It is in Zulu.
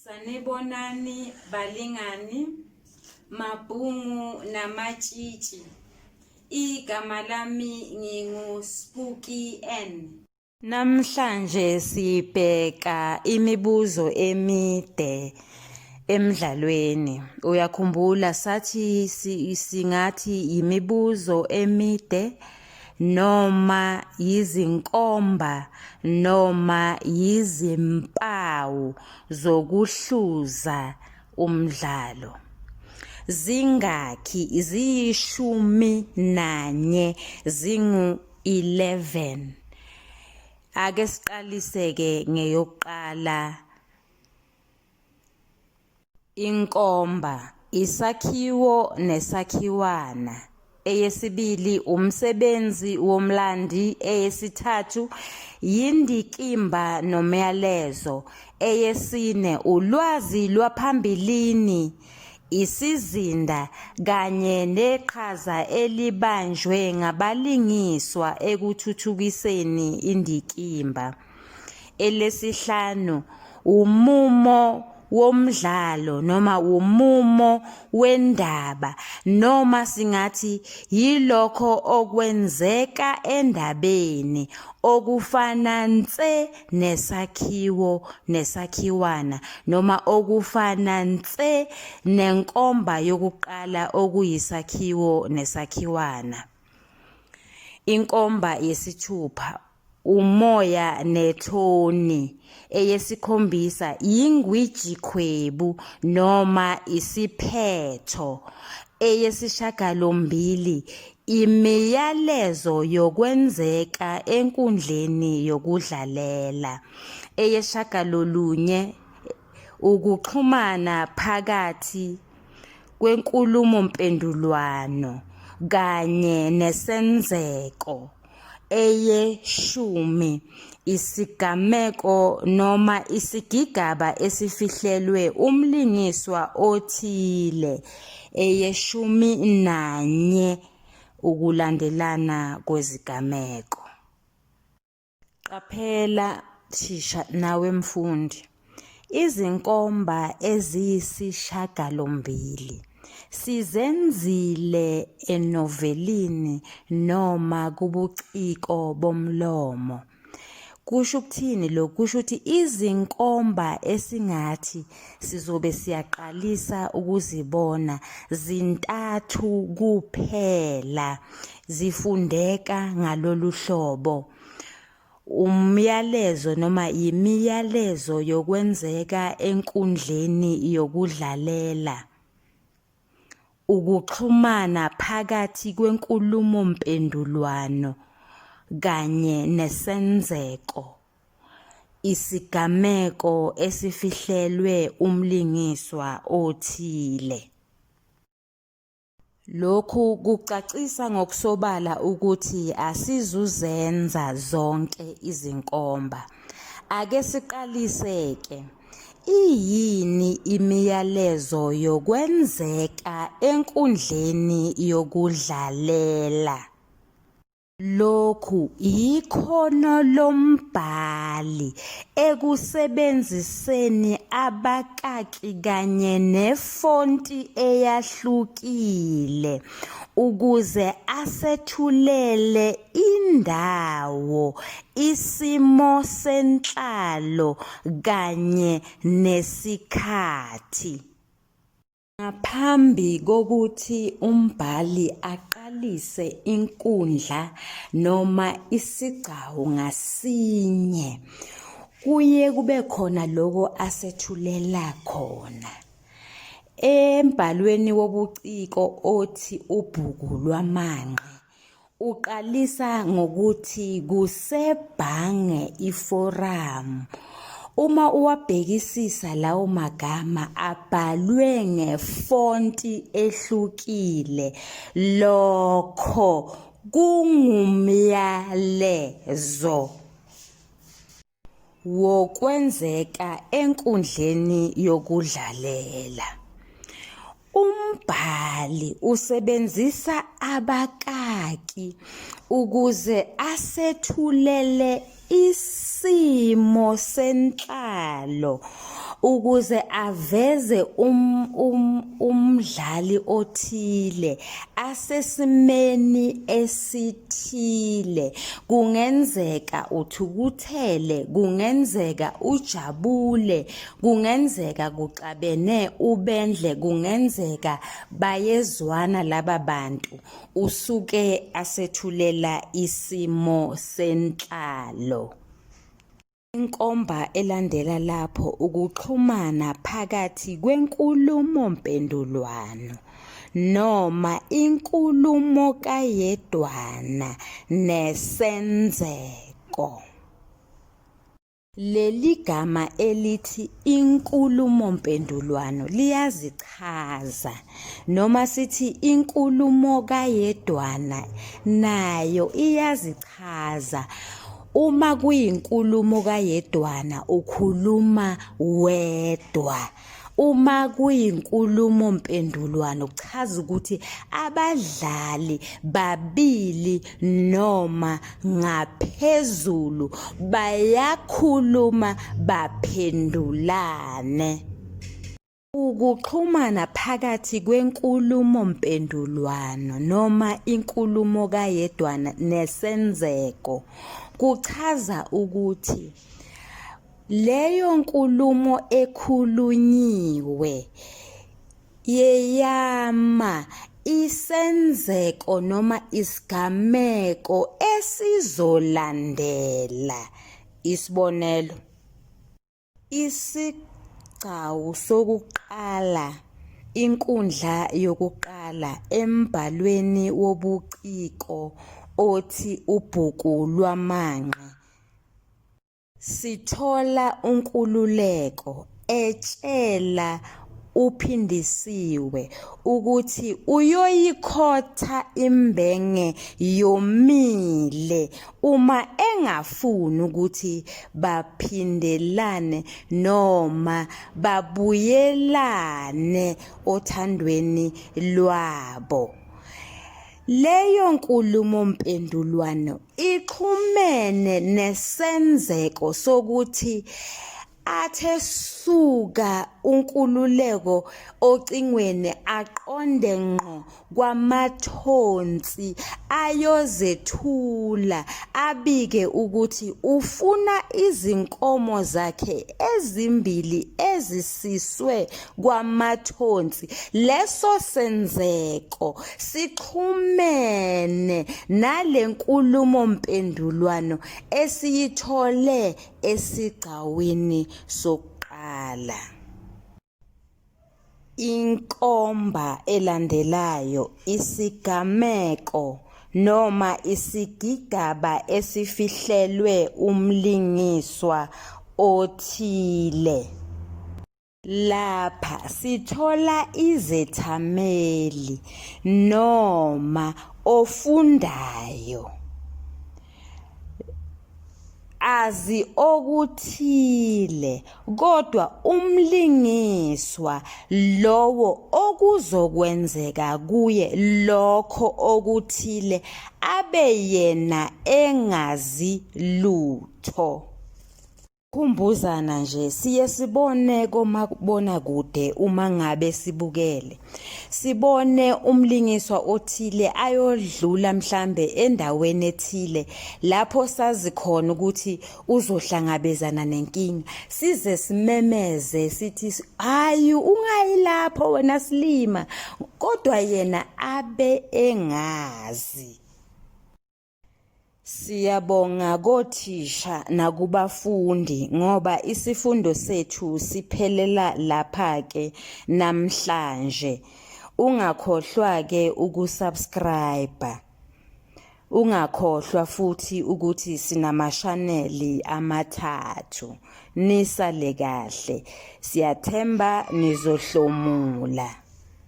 Sanibonani balingani, mabhungu namatshitshi. Igama lami ngingu Spooky N. Namhlanje sibheka imibuzo emide emdlalweni. Uyakhumbula sathi singathi yimibuzo emide noma yizinkomba noma yizimpawu zokuhluza umdlalo. Zingakhi? Ziyishumi nanye, zingu-11. Ake siqalise-ke ngeyokuqala. Inkomba, isakhiwo nesakhiwana. Eyesibili, umsebenzi womlandi. Eyesithathu, yindikimba nomyalezo. Eyesine, ulwazi lwaphambilini, isizinda kanye neqhaza elibanjwe ngabalingiswa ekuthuthukiseni indikimba. Elesihlanu, umumo womdlalo noma umumo wendaba noma singathi yilokho okwenzeka endabeni okufana nse nesakhiwo nesakhiwana noma okufana nse nenkomba yokuqala okuyisakhiwo nesakhiwana. Inkomba yesithupha umoya nethoni. Eyesikhombisa yingwijikhwebu noma isiphetho. Eyesishagalombili imiyalezo yokwenzeka enkundleni yokudlalela. Eyeshagalolunye ukuxhumana phakathi kwenkulumo-mpendulwano kanye nesenzeko. Eyeshumi, isigameko noma isigigaba esifihlelwe umlingiswa othile. Eyeshumi nanye, ukulandelana kwezigameko. Qaphela thisha nawe mfundi. Izinkomba eziyisishagalombili sizenzile enovelini noma kubuciko bomlomo. Kusho ukuthini lokhu? Kusho ukuthi izinkomba esingathi sizobe siyaqalisa ukuzibona zintathu kuphela zifundeka ngalolu hlobo. Umyalezo noma yimiyalezo yokwenzeka enkundleni yokudlalela. Ukuxhumana phakathi kwenkulumo-mpendulwano kanye nesenzeko. Isigameko esifihlelwe umlingiswa othile. Lokhu kucacisa ngokusobala ukuthi asizuzenza zonke izinkomba. Ake siqalise-ke. Iyini imiyalezo yokwenzeka enkundleni yokudlalela? Lokhu yikhono lombhali ekusebenziseni abakaki kanye nefonti eyahlukile ukuze asethulele indawo, isimo senhlalo kanye nesikhathi. Ngaphambi kokuthi umbhali aqalise inkundla noma isigcawu ngasinye, kuye kube khona lokho asethulela khona. Embhalweni wobuciko othi Ubhuku Lwamanqe, Uqalisa ngokuthi kusebhange iforamu. Uma uwabhekisisa lawo magama abhalwe ngefonti ehlukile, lokho kungumyalezo wokwenzeka enkundleni yokudlalela. Umbhali usebenzisa abakaki ukuze asethulele isimo senhlalo. ukuze aveze um, um, umdlali othile asesimeni esithile. Kungenzeka uthukuthele, kungenzeka ujabule, kungenzeka kuxabene ubendle, kungenzeka bayezwana laba bantu. Usuke asethulela isimo senhlalo. Inkomba elandela lapho ukuxhumana phakathi kwenkulumompendulwano noma inkulumo kayedwana nesenzeko. Leli gama elithi inkulumompendulwano liyazichaza noma sithi inkulumo kayedwana nayo iyazichaza. Chaza. Uma kuyinkulumo kayedwana ukhuluma wedwa. Uma kuyinkulumo mpendulwano kuchaza ukuthi abadlali babili noma ngaphezulu bayakhuluma baphendulane. Ukuxhumana phakathi kwenkulumompendulwano noma inkulumo kayedwana nesenzeko kuchaza ukuthi leyo nkulumo ekhulunyiwe yeyama isenzeko noma isigameko esizolandela. Isibonelo, Isigcawu sokuqala, inkundla yokuqala, embhalweni wobuciko othi Ubhuku Lwamanqe, sithola uNkululeko etshela uPhindisiwe ukuthi uyoyikhotha imbenge yomile uma engafuni ukuthi baphindelane noma babuyelane othandweni lwabo. Leyo nkulumompendulwano ixhumene nesenzeko sokuthi Athe suka uNkululeko ocingweni aqonde ngqo kwaMathonsi ayozethula abike ukuthi ufuna izinkomo zakhe ezimbili ezisiswe kwaMathonsi. Leso senzeko sixhumene nale nkulumo-mpendulwano esiyithole esigcawini sokuqala. Inkomba elandelayo isigameko noma isigigaba esifihlelwe umlingiswa othile. Lapha sithola izethameli noma ofundayo azi okuthile kodwa umlingiswa lowo okuzokwenzeka kuye lokho okuthile abe yena engazi lutho. Khumbuzana nje siye sibone komabonakude uma ngabe sibukele sibone umlingiswa othile ayodlula mhlambe endaweni ethile lapho sazi khona ukuthi uzohlangabezana nenkinga size simemeze sithi hayi ungayi lapho wena silima kodwa yena abe engazi. Siyabonga kothisha nakubafundi ngoba isifundo sethu siphelela lapha-ke namhlanje. Ungakhohlwa-ke ukusubscribe. Ungakhohlwa futhi ukuthi sinamashaneli amathathu. Nisale kahle. Siyathemba nizohlomula.